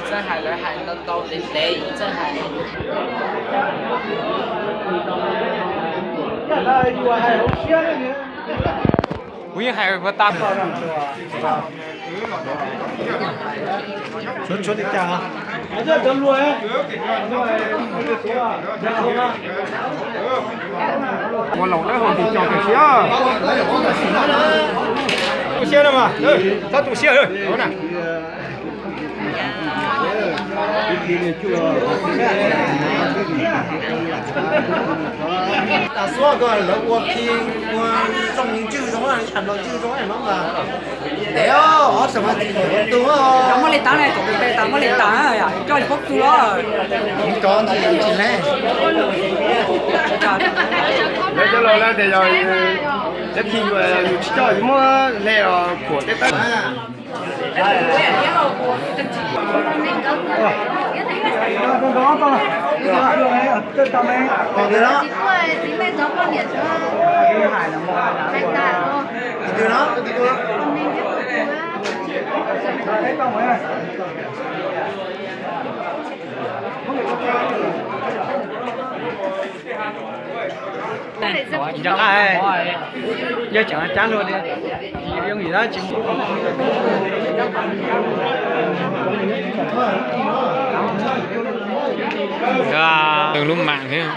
Txawj hais lawv hais ntau ntau ntev ntev txawj hais. Kuv yeej hais puas tau. Tshuav tshuav li cas? Ua laus dawb huv tis caus tam sim. Tu siab no mas, txhob tu siab na. Tas xuab ko lawv ua khi ua zoo ntswg zoo, tham los ntswg zoo no mas. Ntev os, ob xyoo mas tsis ua tu. Tau muab li tas ne, kom pem tas muab li tas, coj li poob tu los. Cov ntsis ntsis le. Lawv cov laus lawv tias yog cov khi yus tsis coj yus muab hle os khuam tej tawb. Nco qab, yog tseem cab luag li, yooj yim dab tsi. Lub mam thiab.